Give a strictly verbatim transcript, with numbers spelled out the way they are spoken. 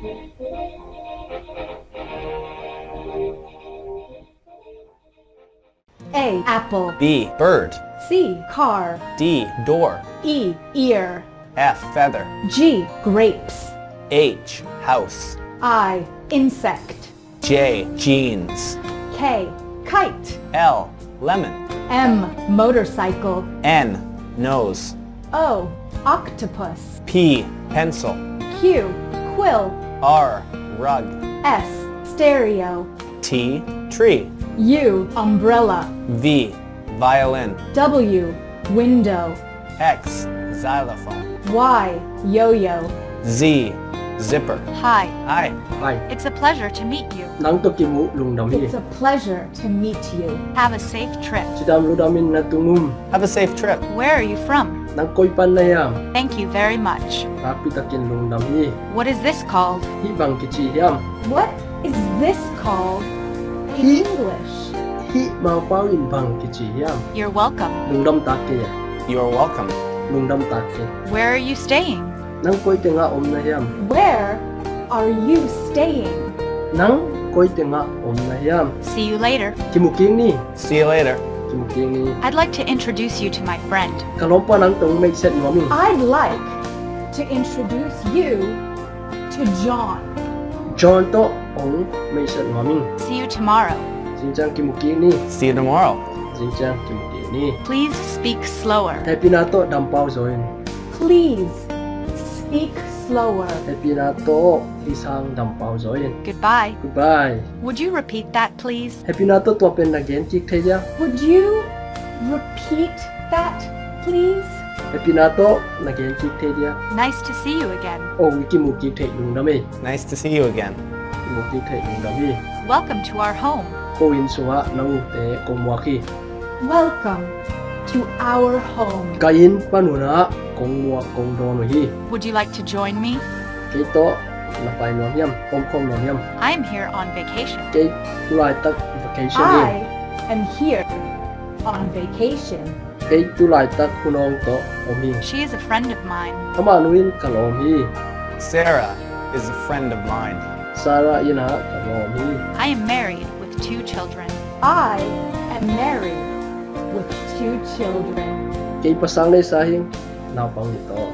A, apple. B, bird. C, car. D, door. E, ear. F, feather. G, grapes. H, house. I, insect. J, jeans. K, kite. L, lemon. M, motorcycle. N, nose. O, octopus. P, pencil. Q, quill. R, rug. S, stereo. T, tree. U, umbrella. V, violin. W, window. X, xylophone. Y, yo-yo. Z, zipper. Hi. Hi. Hi. It's a pleasure to meet you. Nang tawh kimuh lungdam hi. It's a pleasure to meet you. Have a safe trip. Cidam lungdamin na tung un. Have a safe trip. Where are you from? Nang koi pan na hiam? Thank you very much. Nakpi takin lungdam hi. What is this called? Hih bang kici hiam? What is this called in English? Hih Mangpau in bang kici hiam? You're welcome. Lungdam tak kei. You're welcome. Lungdam tak kei. Where are you staying? Nang koi tengah om na hiam? Where are you staying? Nang koi tengah om na hiam? See you later. Kimu kik ni. See you later. Kimu kik ni. I'd like to introduce you to my friend. Ka lawmpa nang tawh hong meihsiat nuam ing. I'd like to introduce you to John. John tawh hong meihsiat nuam ing. See you tomorrow. Zingciang kimu kik ni. See you tomorrow. Zingciang kimu kik ni. Please speak slower. Hehpihna tawh dampau zaw in. Please speak slower. Hehpihna tawh hih sang dampau zaw in. Goodbye. Goodbye. Would you repeat that, please? Hehpihna tawh tua pen na gen kik thei dia? Would you repeat that, please? Hehpihna tawh na gen kik thei dia? Nice to see you again. Oh, i kimu kik theih lungdam hi. Nice to see you again. Kimu kik theih lungdam hi. Welcome to our home. Ko inn sungah na ute kong muak hi. Welcome to our home. Ka inn panun ah kong muak kong dawn uh hi. Would you like to join me? Kei tawh na pai nuam hiam? Omkhawm nuam hiam? I'm here on vacation. Kei tulaitak vacation hi. I am here on vacation. Kei tulaitak hun hawng tawh om hi. She is a friend of mine. Amah nu in ka lawm hi. Sarah is a friend of mine. Sarah in ah ka lawm hi. I am married with two children. I am married with two children. Kei pa sang nei sa hi ing, naupang nih tawh.